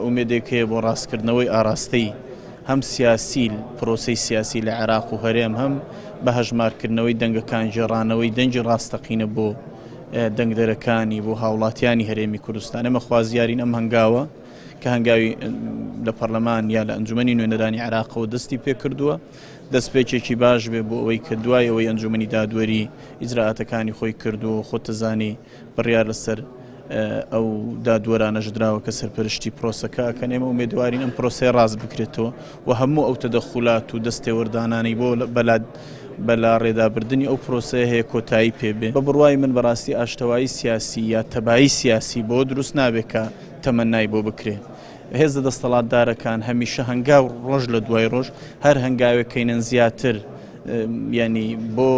ئومێدێک هەیە بۆ ڕاستکردنەوەی ئاراستەی هەم سیاسی پرۆسەی سیاسی لە عێراق و هەرێم هەم بە هەژمارکردنەوەی دەنگەکان گێڕانەوەی دەنگی ڕاستەقینە بۆ دەنگدەرەکانی بۆ هاوڵاتیانی هەرێمی کوردستان ئێمە خوازیارین ئەم هەنگاوە کە هەنگاوی لە پەرلەمان یا لە ئەنجومەنی نوێنەرانی عێراقەوە دەستی پێکردووە دەستپێکێکی باش بێ بۆ ئەوەی کە دوای ئەوەی ئەنجومەنی دادوەری ئیجرائاتەکانی خۆی کردووە خۆتەزانی بڕیار لەسەر ئەو دادوەرانەش دراوە کە سەرپەرشتی پرۆسەکە ئەکەن، ئێمە ئومێدوارین ئەم پرۆسەیە ڕاست بکرێتەوە و هەموو ئەو تەدەخولات و دەستێوەردانانەی بۆ بەلاڕێدابردنی ئەو پرۆسەیە هەیە کۆتایی پێ بێ. بە بڕوای من بەڕاستی ئاشتەوایی سیاسی یا تەبایی سیاسی بەوە دروست نابێ کە تەمەنای بۆ بکرێ. هێزە دەستەڵاتدارەکان هەمیشە هەنگاو ڕۆژ لە دوای ڕۆژ هەر هەنگاوێک کەینەن زیاتر یانی بۆ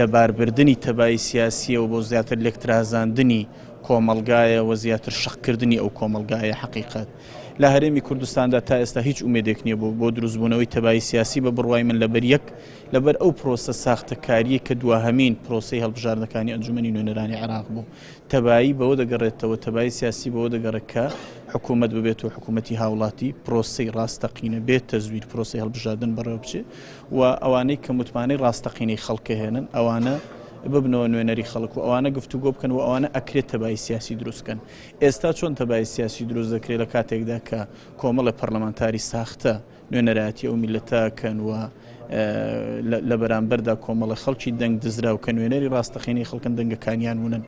لەباربردنی تەبایی سیاسییە و بۆ زیاتر لێکترازاندنی کۆمەڵگایە و زیاتر شەقکردنی ئەو کۆمەڵگایە حەقیقەت لە هەرێمی کوردستاندا تا ئێستا هیچ ئومێدێک نییە بۆ بۆ دروستبوونەوەی تەبایی سیاسی بە بڕوای من لەبەر یەک لەبەر ئەو پرۆسە ساختەکاریە کە دواهەمین پرۆسەی هەڵبژاردنەکانی ئەنجومەنی نوێنەرانی عێراق بوو تەبایی بەوە دەگەڕێتەوە، تەبایی سیاسی بەوە دەگەڕێت کە حکوومەت ببێت و حکوومەتی هاوڵاتی، پرۆسەی ڕاستەقینە بێ تەزویر پرۆسەی هەڵبژاردن بەڕێوە بچێت و ئەوانەی کە متمانەی ڕاستەقینەی خەڵک هێنن ئەوانە ببنەوە نوێنەری خەڵک و ئەوانە گفتوگۆ بکەن و ئەوانە ئەکرێت تەبایی سیاسی دروست بکەن. ئێستا چۆن تەبایی سیاسی دروست دەکرێت لە کاتێکدا کە کۆمەڵێ پەرلەمانتاری ساختە نوێنەرایەتی ئەو میللەتە کەن و لە بەرامبەردا کۆمەڵە خەڵکی دەنگ دزراو کە نوێنەری ڕاستەقینەی خەڵکن دەنگەکانیان ونن.